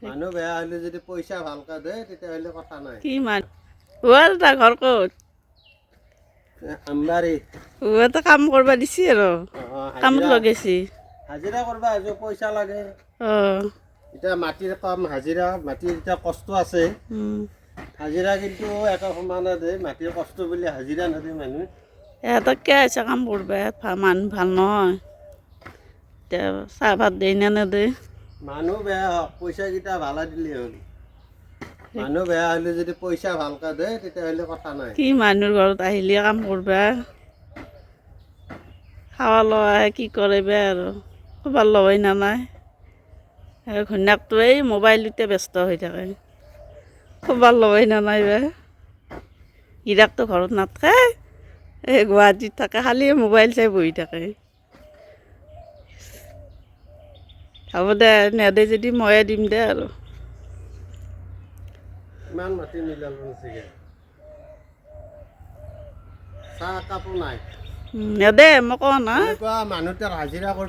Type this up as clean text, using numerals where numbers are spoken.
মানুহ বেয়া হ'লে যদি পইচা ভালকে দিয়ে, তেতিয়াহ'লে কথা নাই। কি মান অ দাদা, ঘৰ ক'ত? আমবাৰী। এটা কাম কৰবা দিছি আৰু কামত লগাইছি। হাজিৰা কৰবা আহিছো, পইচা লাগে। এতিয়া মাটিৰ কাম, হাজিৰা, মাটিৰ এতিয়া কষ্ট আছে। হাজিৰা কিন্তু একে সমানে দিয়ে, মাটিৰ কষ্ট বুলি হাজিৰা নিদিয়ে মানুহ। এহঁতক কিয় আহিছে কাম কৰবা? মানুহ ভাল নহয়। এতিয়া চাহ ভাত দিয়ে নে নেদে? মানুহ বেয়া হওক, পইচাকেইটা ভালে দিলেই হ'ল। মানুহ বেয়া হ'লে যদি পইচা ভালকে দিয়ে, তেতিয়াহ'লে কথা নাই। কি মানুহৰ ঘৰত আহিলে কাম কৰবা, খাৱা লোৱা কি কৰে বে আৰু খবৰ ল'বই না নাই। আৰু ঘৈণীয়েকটো এই মোবাইলটোতে ব্যস্ত হৈ থাকে, খবৰ ল'বই না নাই বে। গিৰাকটো ঘৰত নাথাকে, এই গুৱাহাটীত থাকে, খালি মোবাইল চাই বহি থাকে। হ'ব দে, নেদে যদি ময়ে দিম দে আৰু। ইমান মাটি মিলাব নাছিলে, চাহ একাপো নাই। নেদে, মই কওঁ না। এনেকুৱা মানুহ তাৰ হাজিৰা কৰি